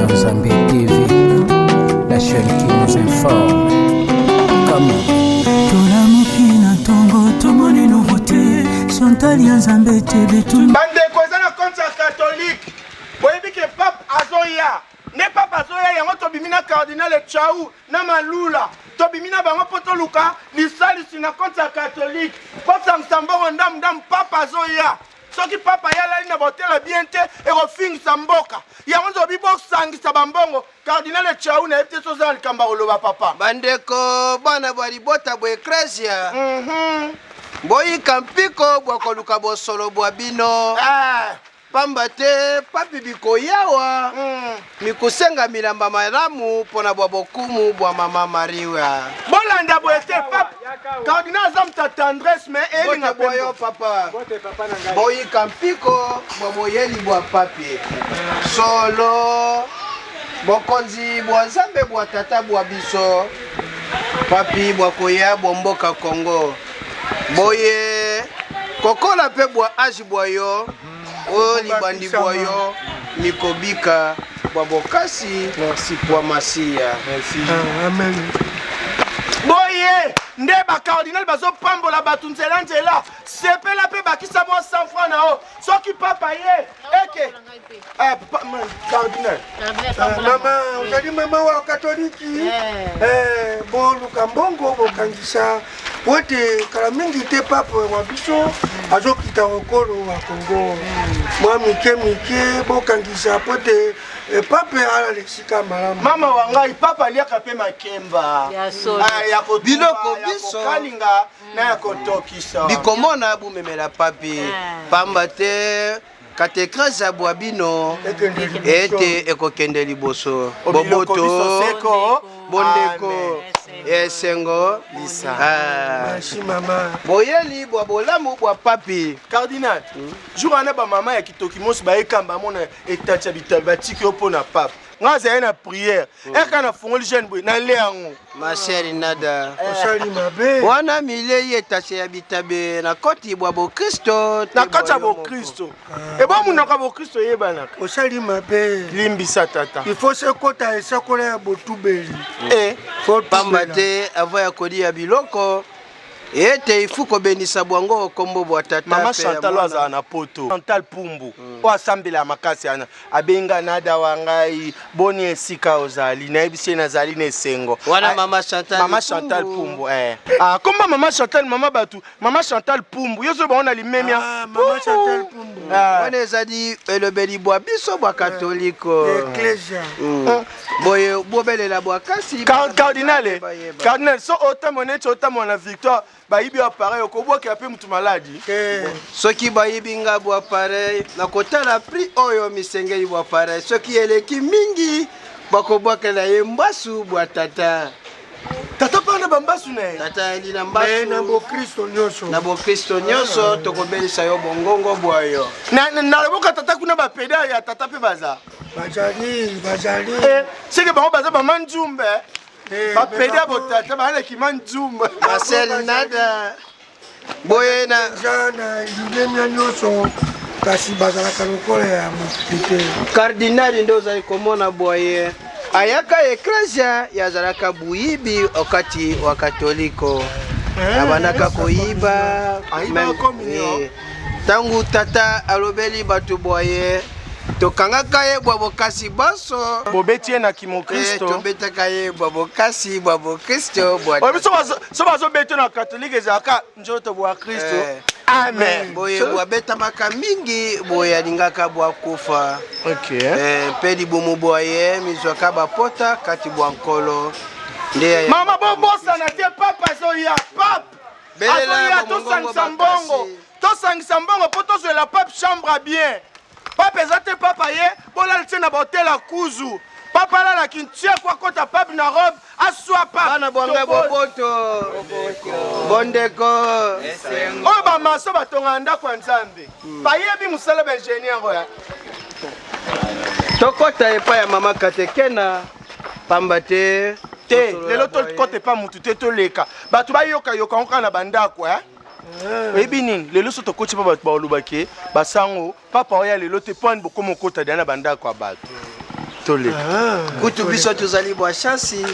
ya Nzambe TV, la chaîne qui nous informe. Comment Tolamuki na ntongo, tomoni nouveauté, Chantal ya Nzambe TV. Bandeko, eza na compte ya catholique. Boyebi ke pape azoya nde, pape azoya yango tobimi na cardinal Chau na Malula. Tobimi na bango mpo toluka lisalisi na compte ya catholique, kosangisa mbongo ndamu ndamu. Pape azoya, soki papa ye alali na bahôtel bien te, ekofingisa mboka. Yango nzobi bosangisa bambongo. Cardinal Chau, nayebi te soza na likambo ya koloba, papa. Bandeko, bana bwa libota bwa eklesia, boyika mpiko bwa koluka bosolo bwa bino, pamba te papi bikoyawa mikosenga milamba malamu mpo na bwa bokumu bwa mama Maria. Bolanda boye te, pape cardinal aza moto ya tendresse, mais elinga. Bote bwa yo, papa. Boyika mpiko bwa boyeli bwa papi. Solo bokonzi bwa Nzambe bwa tata bwa biso, papi bwa koya bwa mboka Kongo. Boye kokola mpe bwa âge bwa yo oyo libandi bwa yo mikobika bwa bokasi bwa Masiya. Amen. Boye nde bacardinal bazopambola bato nzela nzela. Sepela mpe bakisa mwa 100 franc na yo soki papa ye eke. Cardinal. Mama, ozali mama wa katoliki. Boluka mbongo, bokangisa po ete kala mingi te pape wa biso azokita okolo wa Kongo. Mwa mike mike bokangisa po ete pape alala esika malamu. Mama wa ngai, papa aliaka mpe makemba. Ya solo. Ah, ya kotumba, Biloko ya biso. kokalinga na ya kotokisa. Bikomona bumemela papi, pamba te katekrese bwa bino Ekende liboso. ete ekokende liboso. Biloko biso Boboto, seko. bondeko, Amen. esengo. Ah. Merci, mama. Boyeli bwa bolamu bwa papi. Cardinal, jour wana bamama ya kitoki mosi bayekamba mona etati ya bitabi batiki yo mpo na pape. Ngai azali na prière eka nafungoli jeune boye, nale yango. Ma chère Nada, Osali mabe. Wana milei etache ya bitabe na koti bwa bokristo te. Na kati ya bwa yo moko. bokristo, ebo monoko ya bokristo eyebanaka. Osali mabe. Limbisa, tata. Il faut se kota esakola ya botubeli. Faut Pamba tubela. te avant ya kolia biloko ete ifu kobenisa bwango kombo bwa Tata Mama mpe ya Chantal oyo Mwana. azala na Poto, Chantal Pumbu oyo asambela makasi wana, abenga: "Nada wa ngai, boni esika ozali?" Nayebisi ye nazali na esengo. Wana Ah, mama Chantal mama Chantal Pumbu, eh. Ah, komba mama Chantal, mama bato, mama Chantal Pumbu, yo so bango na limemia. Ah, mama Chantal Pumbu. Ah. Wana ezali elobeli bwa biso bwa katoliko. Ecclesia. Boye bobelela bwa kasi. Cardinal, eh. Bayeba. Cardinal, so otambola neti otambola na victoire, bayibi appareil, okobwakela mpe mutu maladi. Te. Soki bayibi nga bwa appareil, nakotala prix oyo misengeli bwa appareil. Soki eleki mingi, bakobwakela ye mbasu bwa tata. Tata mpana bambasu na ye. Tata ali na Me na mbasu. bokristo nyonso. Na bokristo nyonso tokobelisa yo bongongo bwa yo. Naloboka tata kuna, bapeda ya tata mpe baza. Bazali, bazali. Eh, seke bango baza bama nzumbe. Eh, bapede ya me bango- botata baleki ma nzumbe. Marcel Nada, boye na Eza na limemia nyonso, kasi bazalaka lokola ya mokili te. Kardinali nde ozali komona boye ayaka eklesia, yazalaka buyibi okati wa katoliko, abandaka koyiba. Ayibaka communion. Ntango tata alobeli bato boye, tokangaka ye bwa bokasi baso. Bobeti ye na Kimokristo. kimokristo. Tobetaka ye bwa bokasi bwa bokristo bwa Oyebi so bazobeta na katolike, ezalaka nzoto bwa Kristo. Amen. Boye bwabetamaka mingi, boye alingaka bwa kufa. Mpe libumu bwa ye mizwaka bapota kati bwa Nkolo nde. Mama, bobosana te, pape azoya, pape Belela azoya. bomongongo Tosangisa bakasi. mbongo, tosangisa mbongo mpo tozwela pape chambre bien. Pape eza te, papa ye bolala tie na bahôtel ya kuzu. Papa alalaki ntieko, akota pape na robe, aswa pape. Bana bwanga, boboto, bondeko. Oyo bamaso batongaka ndako ya Nzambe bayebi mosala, baingénieur oyo. Tokɔta epai ya mama katekena, pamba te Te. tosolola Lelo boye. tokɔta epa mutu te, toleka bato bayokayoka ngo kaka na bandako. Oyebi nini, lelo so tokoti mpo bato balobaki basango papa oya lelo te, mpo ani bokoma okota deya na bandako ya bato. Toleka. Kutu biso tozali bwa shansi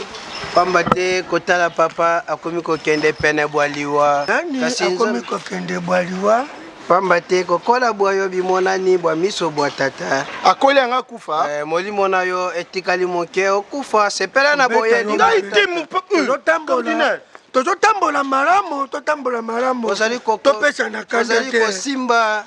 pamba te kotala papa akomi kokende pene bwa liwa. Nani Kasi akomi Nzambe- kokende bwa liwa? Pamba te kokola bwa yo bimonani bwa miso bwa tata. Akoli yanga akufa. Eh, molimo na yo etikali moke okufa, sepela na boyeli. Ngai te Tozotambola, tozotambola malamu, totambola malamu. Ozali koko- Topesana kanda ozali te. kosimba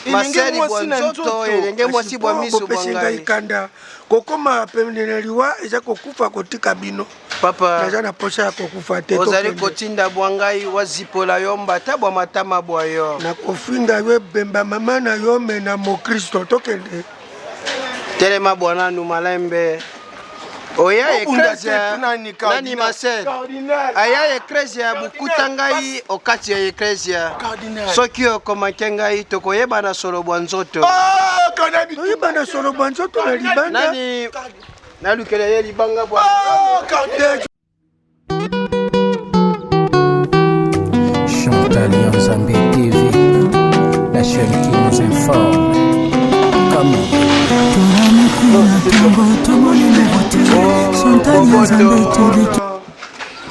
Elenge masali bwa mwasi na nzoto, nzoto. elenge mwasi bwa Kasi miso po bwa bopesi ngai ngai. kanda. Kokoma pene na liwa eza kokufa kotika bino. Papa, Naza na posa ya kokufa te. ozali Tokende. kotinda bwa ngai wazipola yo mbata bwa matama bwa yo. Nakofinga yo ebemba mama na yo me na mokristo. Tokende. Telema bwa nanu malembe. Oya Obunda te, eklezia nani, nani cardinal. Marcel Cardinal. aya eklezia Cardinal. bukuta ngai okati ya eklezia. Cardinal. Soki okomake ngai tokoyeba na solo bwa nzoto. Ah, cardinal bitumba. Toyeba na solo bwa nzoto na libanda. Nani nalukela ye libanga bwa Ah, cardinal. Chantal Nzambe TV, la chaîne qui nous informe. Comment Tolamuki na ntongo tomoni nouveauté Chantal ya Nzambe TV.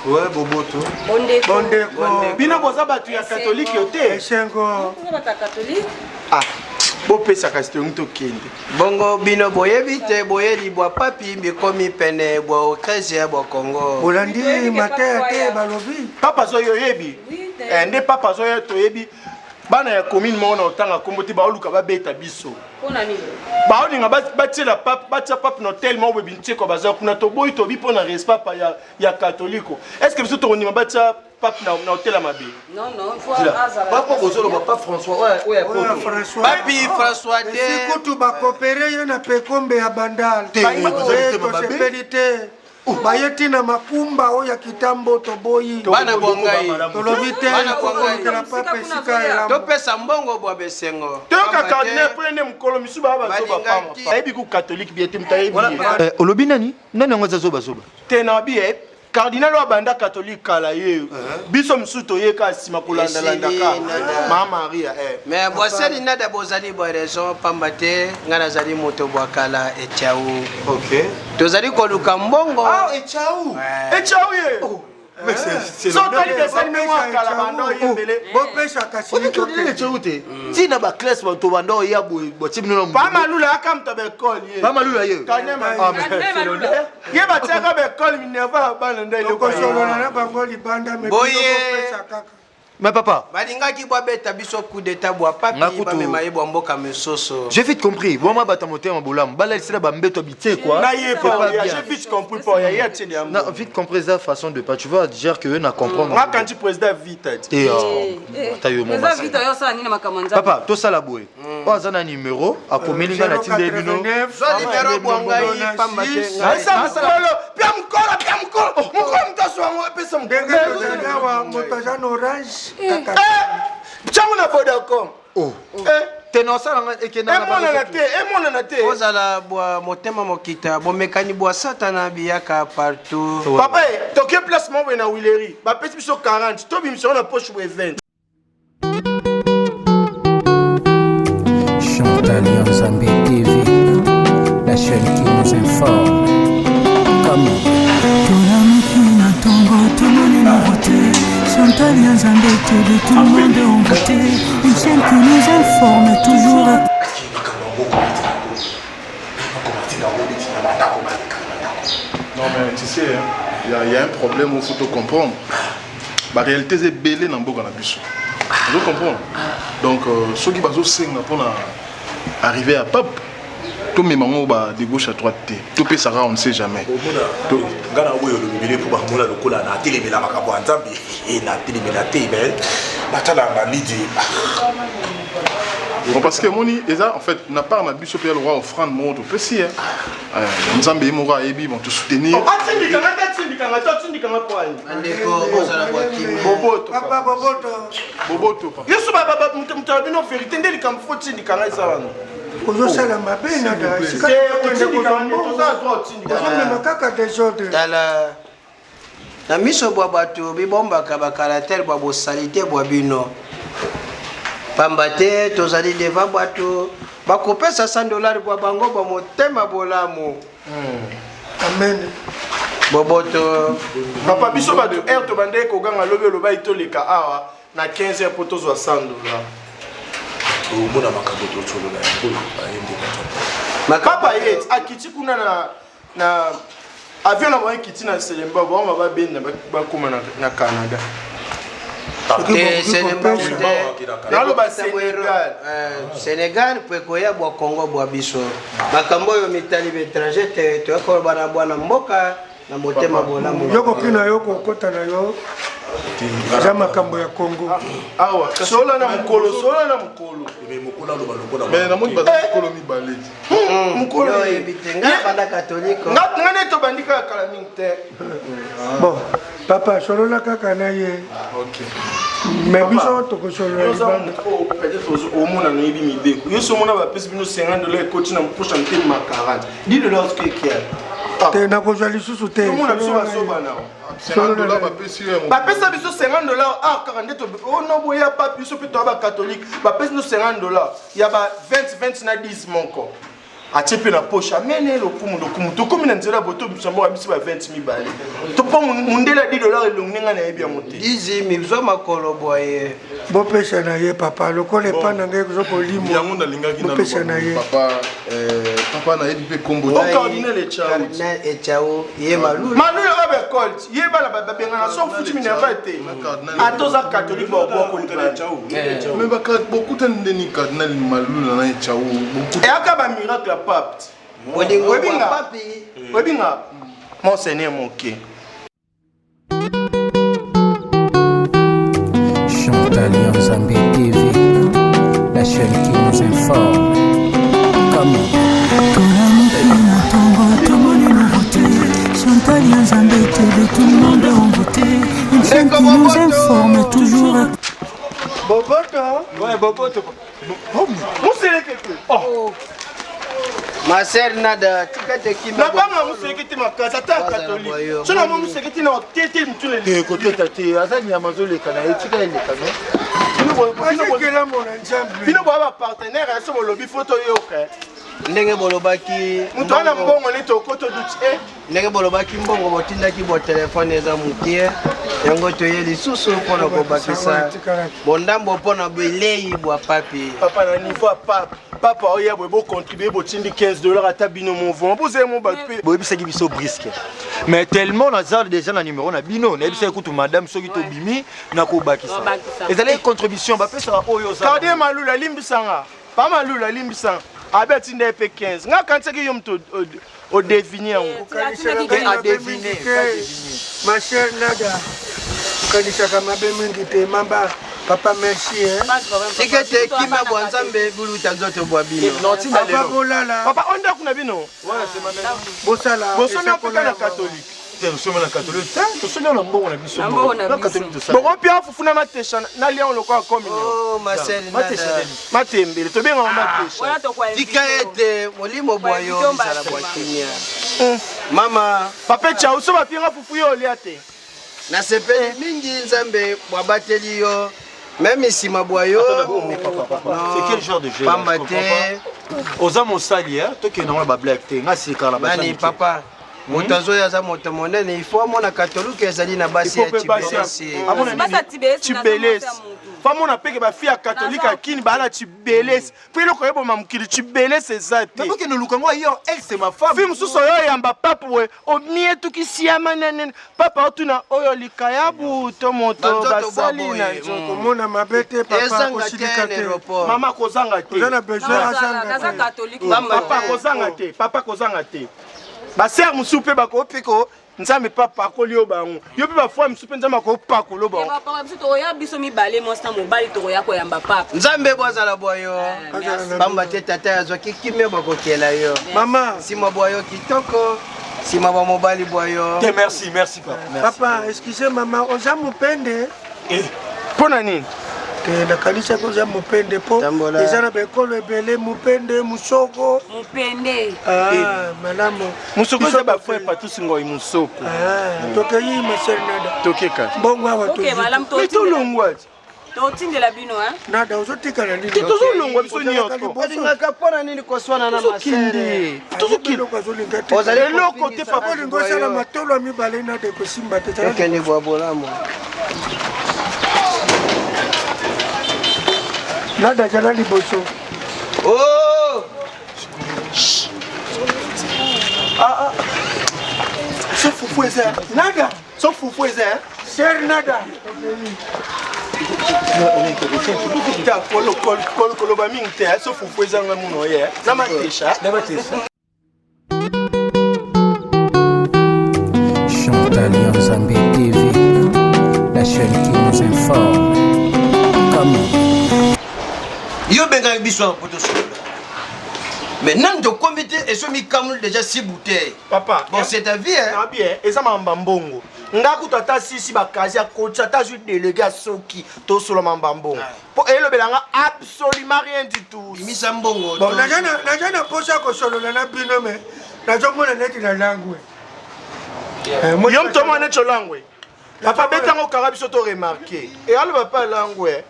Ouais, boboto. Bondeko. Bino boza bato ya katolike yo te. Esengo. Ah, bopesaka sitongi tokende. Bongo bino boyebi te boyeli bwa papi bikomi pene bwa eklezia bwa Kongo. Bolandi mateya te balobi. Papa azoya oyebi? Eh, nde papa azoya toyebi. Bana ya commune moko na otanga kombo te baoluka babeta biso. Baolinga batiela pape, batia pape na hotel moko boye bintieko baza kuna toboyi tobi mpo na respect pa ya katoliko. Est-ce que biso tokondima batia pape na hotel ya mabe? Non, non, il faut Zila. azala. Papa kozoloba pa François oyo oyo ya Oyo poto. François. Papi François te. Esi kutu bakopere ye na pekombe ya bandal. Te, boza Eh, mitema mabe. tosepeli te. Baye ntina makumba oyo ya kitambo toboyi. Bana bwa ngai. Tolobi te Bana bwa ngai. kokokela papa esika elamu. Topesa mbongo bwa besengo. Toyoka Pamba te, cardinal mpo ye nde mokolo misu baya bazoba pamba. Balingaki. Ayebi ku catholique bien te moto ayebi ye. Eh, olobi nani? Nani yango aza zoba zoba? Te na bi eh, cardinal oyo abanda catholique kala ye. Biso misusu toyeka nsima kolandalandaka. Esili, nada. Mama Maria eh. Me bwasali nada bozali bwa raison pamba te ngai nazali moto bwa kala etiau. OK. Tozali koluka mbongo. Ah, echau. Echau ye. Mais c'est So tali besali me mwa kala banda oyembele. Bopesa kasi Obi cardinal echau te. Tina ba classe ba to banda oya boye botie bino na Pa malula aka moto ya baekole ye. Pa malula ye. Cardinal Ah, Malula. mais Cardinal Malula. Ye batiaka baekole minerva ya bana nde eloko ye. Tokosolola na bango libanda me Boye. bino bopesa kaka. Mais papa, Balingaki bwabeta biso coup d'état bwa papi Nga kutu- bamema ye bwa mboka mosusu. j'ai vite compris. Bon moi bata motema bolamu. Bala lisela ba mbeto bitie quoi. Na ye C'est pa pas oya, bien. j'ai vite compris pa oya, ye atie ya Non, mbongo. vite compris ça façon de pas. Tu vois, dire que eux na comprendre. Nga kanti président vite ati. Te ata yo Eza moma. vita yo osala nini na makambo ya Nzambe? Papa, tosala boye. Oyo aza na numero, akomeli nga na tindeli bino. 089 Zwa libero bwa ngai pamba te ngai. Esa mokolo, pia mokolo, pia mokolo. Mokolo moto azwa yango apesa mokolo. Ndenge tozali awa moto aza na orange kaka. Eh, ntango na Vodacom. Oh. Eh, Te na osala nga ekenda na emonana te, emonana te. Ozala bwa motema mokita bomekani bwa satana biyaka partout. Papa, eh, toke place moko boye na Willery, bapesi biso 40, tobimisa yango na poche boye 20. Chantal Nzambe TV, la chaîne qui nous informe. Comment Tolamuki na ntongo tomoni nouveauté Chantal ya Nzambe TV, tout le monde est envoûté. Une chaîne qui nous informe toujours. Non mais tu sais, hein, il y a un problème où il faut te comprendre. La réalité est belée dans mboka na biso. Tu comprends? Donc ceux qui bazo senga pour arriver à pape, tout mes mamans ba de gauche à droite te. Tout peut ça on ne sait jamais. Omona nga na oyo olobeli mpo bamona lokola na atelemela makambo ya Nzambe, na atelemela te, mais natala malidi. Bon, parce que moni eza en fait na part na biso pe le roi offrande moko topesi hein. Nzambe ye moko ayebi bon te soutenir. Atindikanga te, atindikanga te, atindikanga po ani. Bandeko ozala bwa kimia. Boboto. Papa boboto. Boboto papa. Yesu ba ba ba moto ya bino vérité nde likambo fo tindikanga eza wana. Ozosala mabe na da esika Te, tokende otindikanga kozwa nde, mbongo. toza na droit otindikanga. Ozomema kaka desordre. Tala na miso bwa bato bibombaka bakaratere bwa bosalite bwa bino pamba te tozali devant bato bakopesa 100 dollars bwa bango bwa motema bolamu. Amen. Boboto. Papa biso bato heure tobandaki koganga lobi olobaki toleka awa na 15 heures mpo tozwa 100 dollars. Omona makambo tosolola yango baye nde bato. Papa ye akiti kuna na na avion na bango ekiti na Selemba bango babenda bakoma na Canada. Naloba Senegal. Senegal mpo ekoya bwa Congo bwa biso. Makambo oyo mitali baetranger te, toya koloba na bwana mboka na motema bolamu. Yo koki na yo kokota na yo eza makambo ya Congo. Awa solola na mokolo, solola na mokolo. Mais namoni baza mikolo mibale. Mokolo Yo oyebi te, ngai nabanda katoliko. Nga nde tobandi kaka kala mingi te. Bon, papa solola kaka na ye. Mais biso tokosolola libanda. Peut-être omona noyebi mibeko. Yo so omona bapesi bino 50 dollars ekoti na poche ya motema 40. 10 dollars soki ekiala. Te nakozwa lisusu te. Omona biso bazoba na. 50 dollars bapesi yo yango. Bapesa biso 50 dollars ah kaka nde ono boya pape biso mpe toya bacatholique bapesi biso 50 dollars ya ba 20 20 na 10 moko atie mpe na poche amene lokumu lokumu tokomi na nzela boye tobimisa mboka biso ba 20 mibale to mpo mundele ya 10 dollars elongi ndenge nayebi yango te. Dizi mizwa makolo boye. Bopesa na ye papa lokola epa na ngai ezo kolimwa. Yango nalingaki Bopesa na ye. Papa papa nayebi mpe kombo O cardinal Echau. Cardinal Echau ye Malula. Malula oyo baekole ye bana babengana so ofuti minerval te ata oza catholique babwakoli Mais bokutani ndeni cardinal Malula na Echau eyaka bamiracle ya pape. Bolingo bwa papi. Oyebinga monseigneur moke. Chantal Yanzambe TV, la chaîne qui nous informe. Comment Tolamuki na ntongo tomoni nouveauté Chantal Yanzambe TV, tout le monde est envoûté. Une chaîne qui nous informe toujours. Boboto. Ouais, Boboto. Muselekete. Oh. Ma sœur Nada, tika te kimia. Nabanga muselekete makasi ata ya catholique. So na mo muselekete na tete mutune. Te koteta te, aza nyama azoleka na ye, tika eleka no. Bino boya ba partenaire ya so bolobi fo toyoka. Ndenge bolobaki moto wana mbongo neti okoto duti e ndenge bolobaki mbongo botindaki bo telefone eza mokie yango toye lisusu mpona kobakisa bondambo mpona bilei bwa papi. Papa na niveau ya pape papa oya boye bocontribue botindi 15 dollars ata bino mouvement bozali mo bato mpe boyebisaki biso briske mais tellement naza déjà na numéro na bino nayebisaki kutu madame soki tobimi nakobakisa ezalaki contribution bapesaka oyo oza Cardinal Malula limbisanga pa Malula limbisanga abe atinda ye mpe 15 nga akanisaki yo moto odevine yango. Ma chère Nada, okanisaka mabe mingi te mamba papa merci hein. Tika ete kimia bwa Nzambe buluta nzoto bwa bino. Papa bolala. Papa oyo ndako na bino? Bosala. Bosomi apeka na catholique. Tosomi na catholique te, tosomi na mbongo na biso. Na mbongo na biso. Bokopia fufu na matesha na liango lokola komi. Oh, Marcel Nada. Matembele tobengaka matesha. Tika ete molimo bwa yo bizala bwa kimia. Mama. Papa Chau so bapianga fufu yo olia te. Nasepeli mingi Nzambe bwabateli yo meme nsima bwa yo. C'est quel genre de jeu? Pamba te. Oza mosali hein, tokende yango na ba blague te. Nga sika na Nani papa? Moto azoya aza moto monene, il faut amona katolike ezali na basi ya tibelesi. Tibelesi. Famona peke ba fille ya catholique ya kini bala tibelesi. Mpo eloko oyeboma mokili tibelesi eza te. Nakokende luka ngo ailleurs, elle c'est ma femme. Fille mosusu oyo oyamba pape we omietukisiama nene papa otuna oyo likayabu to moto basali na nzoto. Komona mabe te papa kosilika te. Mama kozanga te. Oza na besoin azanga te. Papa kozanga te. Papa kozanga te. Basere mosusu mpe bakoki ko Nzambe mpe apakoli yo bango. Yo mpe bafoi mosusu mpe Nzambe akopakola yo bango. Papa biso tokoya biso mibale mwasi na mobali tokoya koyamba papa. Nzambe bwazala bwa yo. Pamba te tata azwaki kimia bakokela yo. Mama. Nsima bwa yo kitoko. Nsima bwa mobali bwa yo. Te merci, merci papa. Merci. Papa, excusez mama, oza mopende? Mpo na nini? Te nakanisaki oza mopende mpo eza na baekolo ebele mopende mosoko. Mopende. Ah, malamu. Mosoko eza bafrère Patrice Ngoi mosoko. Ah, tokei ma sœur Nada. Tokeka. Mbongo awa Ok, malamu Mais tolongwa. Totindela bino hein. Nada ozotikala nini? Te tozolongwa biso nyonso. Olingaka mpo na nini koswana na masere? Tozokende. Azolinga te. Ozali eloko te papa. Olinga osala matolo ya mibale nada ekosimba te. Tokende bwa bolamu. Nada zala liboso. Oh! Ah ah. So fufu eza. Nada. So fufu eza. Cher Nada. Koloba mingi te so fufu ezanga muno ye na matesha. Chantal Yanzambe TV, la chaîne qui nous informe. Comment Yo bengaki biso awa po tosolola. Mais nani tokomi te esomi kamulu déjà 6 bouteilles. Papa, bon c'est ta vie hein. Na bien, eza mamba mbongo. Nga kutu ata sisi bakazi akoti ata azwi délégué asoki tosolola mamba mbongo. Po elobela nga absolument rien du tout. Bimisa mbongo. Bon, naza na naza na posa ya kosolola na bino me nazomona neti na langwe. Yo moto omona neti olangwe. Papa beta ngo kara biso to remarquer. Et aloba pa langwe.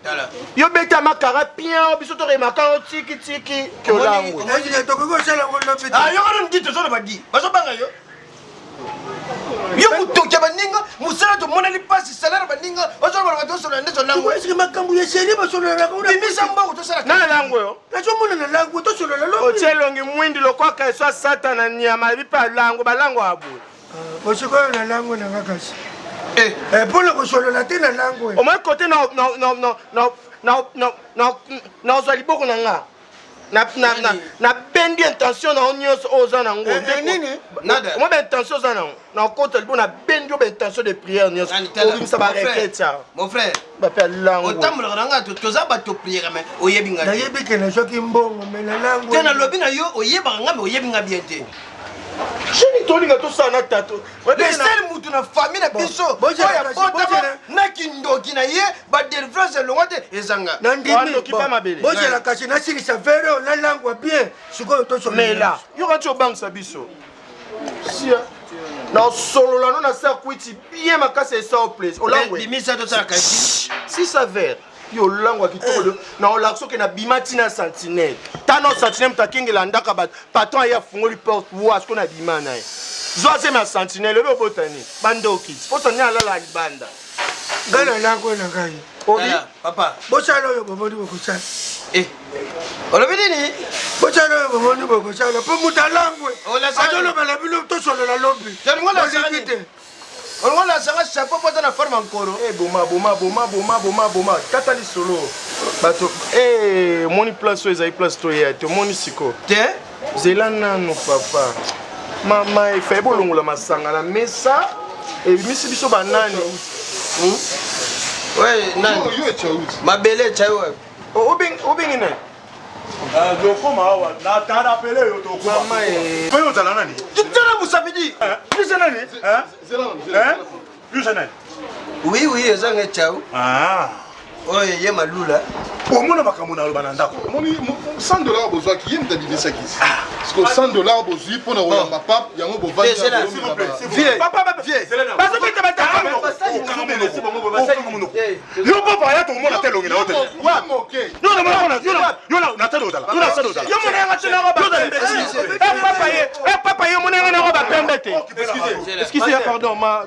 Yo beta makara bien biso to remarquer ngo tiki tiki ke olangwe. Tokoki kosala ngo lobi. Ah yo kana ndito zolo badi. Bazobanga yo. Yo kutokia baninga musala tomonani pasi salaire baninga bazoloba bato osolola nde zolango. Eske makambo ya seri basololaka una. Bimisa mbongo tosala. Na langwe yo. Nazomona na langwe tosolola lobi. Otie elongi mwindi lokola eswa satana nyama ebi pa langwe balangwe aboye. Bosikoyo na langwe na nga kasi. Mpona kosolola te na langwe. Omoi kote nazwa liboko na nga nabendi intention na yo nyonso oyo oza nango omoi baintention oza nango nakota libo nabendi yo baintention de prière nyonso obimisa barequete awa mon frère bape alango otambolaka na nga toza bato priere me oyebi nga nayebi ke nazwaki mbongo me na lango te nalobi na yo oyebaka nga me oyebi nga bien te jeni tolinga tosala na tato le seul mutu na famille na biso oyo abotama na kindoki na ye badelivrance elongwa te ezanga nandimi bozela kasi nasilisa vere oyo nalangwa bien sikoyo tosomela yoka ti obangisa biso sia nasolola no na sa kwiti bien makasi esa o place olangwebimisa tosala kasi sisa vere yo olangwa kitoko de na olakisa oke nabima ntina sentinelle ta na sentinelle moto akengela ndaka bato patron aye afungoli porte wa siko nabima na ye zwa zemi ya sentinelle obi obotani bandoki mpo sentinelle alala libanda ngai nalangwe na ngai obi papa bosala oyo bomoni bokosala olobi nini bosala oyo bomoni bokosala mpo moto alangwe azoloba na bino tosolola lobi olingi te Olongo na sanga chapeau po na forme nkoro. Eh boma boma boma boma boma boma kata lisolo. Bato eh omoni place oyo ezali place toya te omoni siko. Te zela nanu papa. Mama efaye bolongola masanga na mesa ebimisi biso banani. Hmm? Ouais, nani? Mabele chai wapi? Obengi nani? Tokoma awa natarapele yo tokoma oyo ozala nani tala musabidi biso nani biso nani oui oui eza ngai chau oyo ye malula omona makambo naloba na ndako omoni 100 dollar bozwaki ye moto abimisaki siko 100 dollar bozwi mpo na koyamba pape yango yo papa aya tokomona te elongi na yo te papa ye omona yanga nango bapembe te excuse pardon ma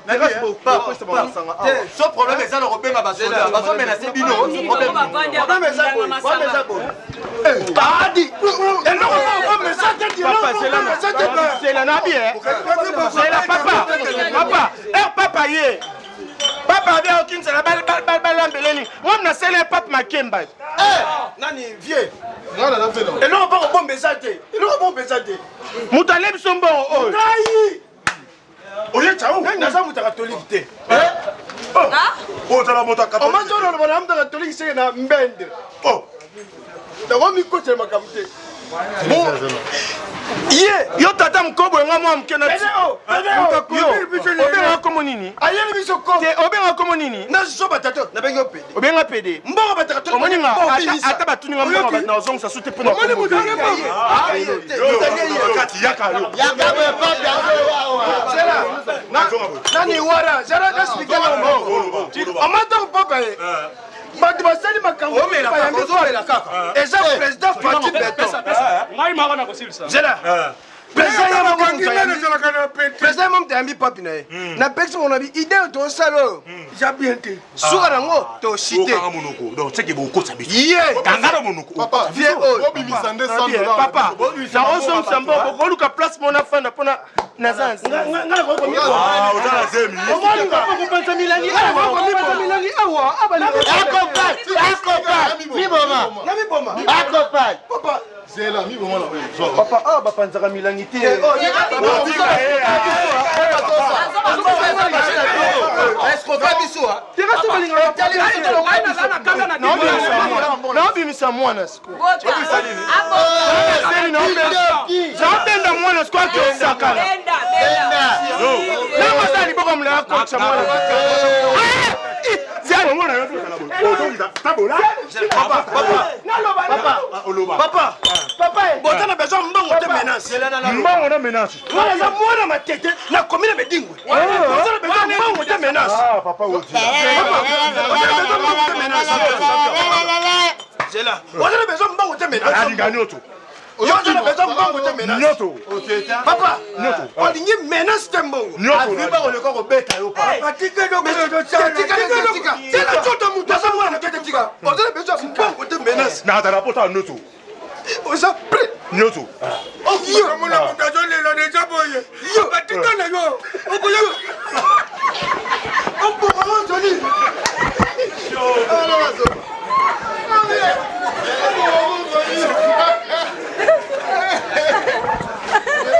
so problème eza na kobenga basoda bazomenase bino problème eza boye problème eza boye Adi zela na bien zela papa papa er papa ye papa abi aokinzela balambeleni ngam nasele pape makemba nani vie eloko mpo kobomba eza te eloko bomba eza te moto ale biso mbongo oyo ngai oye chau naza moto ya katolike te ozala moto ya katolike omazolo oloba na moto ya katolike seke na mbende nakomikotela makambo te ye yo tata mokobo yanga mwa moke na obengaka kombo nini ayeli biso te obengaka kombo nini nazoba tata nabengi yo pede obenga pede mbongo bataka omoni nga ata batuni nga mbongo bato nazongisa su te mpona nani wara zara explike omata kopapa ye. Bato basali makambo bayambi eza président Fatshi Béton. Ngai moko nakosilisa. Zela. Président ye moko moto ayambi. Président ye moko moto ayambi papi na ye. Napekisi bango na bi idée oyo tosala oyo. Eza bien te. Suka nango toshite. Okanga monoko. Donc c'est que bokosa biso. Ye. Kanga na monoko. Papa, Vie oyo. bobimisa nde 100 dollars. Papa, naozongisa mbongo koluka place mona afanda mpona naza Ah, oza na zemi. omolinga mpo kopanza milangi awa kopanza milangi awa Namiboma. Papa. Zela, miboma na oyo. Zwa. Papa awa bapanzaka milangi te. Naobimisa mwana sikoyo, naobenda mwana sikoyo akosakana nango aza liboko molai akotisa mwana. Oloba. Papa, boza na besoin mbongo te menace. Mbongo na menace. Wana eza mwana Matete na komi na Bedingwe. Boza na besoin mbongo te menace. Ah, papa ozila. Oza na besoin mbongo te menace. Zela, oza na besoin mbongo te menace. Alinga nyoto. Yo oza na besoin mbongo te menace. Nyoto. Papa, olingi menace te mbongo. Nyoto. Koleka kobeta yo papa. Tika nzoto, moto aza mwana moke te, tika. Oza na besoin mbongo te menace. Nazala pota nyoto. Oza prêt. Nyoto. Omona moto azolela deja boye, batika na yo okoyoka.